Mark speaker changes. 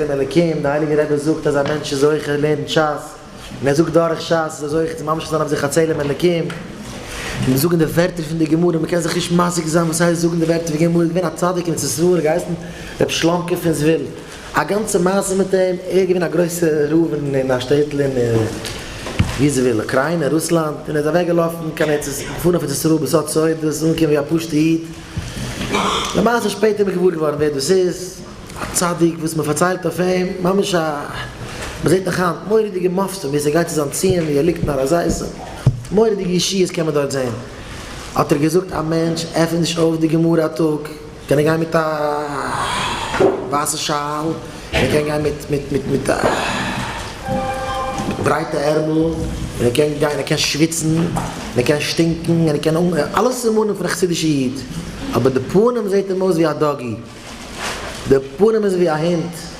Speaker 1: צלם אלקים, דער הייליגער רבי זאגט אז א מענטש איז זוכה לערנט שס, און ער זאגט דורך שס איז ער זוכה צו ממשיך זיין אויף זיך א צלם אלקים, און זאגן די ווערטער פון די גמרא, מען קען זיך נישט משיג זיין וואס הייסט זאגן די ווערטער פון גמרא, איז געווען א צדיק אין ארץ ישראל געהייסן רבי שלומקע פון זוויל, א גאנצע מעשה מיט אים, ער איז געווען א גרויסע רב אין א שטעטל אין ווי זוויל, אוקריינע, רוסלאנד, און ער איז אוועק געלאפן קיין ארץ געפארן אויף ארץ ישראל בסוד סודות, אנגעקומען ווי א פשוטע איד, למעשה שפעטער איז מען געוואר געווארן ווער דאס איז. א צדיק וואס מען פארציילט אויף אים, ממש א, מען זעט נאך היינט מורא'דיגע מופתים ווי עס גייט צו זיין ציון ווי ער ליגט אין הר הזיתים, מורא'דיגע ישועות קען מען דארט זען, האט ער געזאגט א מענטש עפענט נישט אויף די גמרא א טאג, קען ער גיין מיט א ווייסע שאל, ער קען גיין מיט מיט מיט מיט א ברייטע ערמל, און ער קען גיין ער קען שוויצן, און ער קען שטינקן, און ער קען אלע סימנים פון א חסידישע איד, אבער די פנים זעט אים אויס ווי א doggy. די פנים איז ווי א הונט.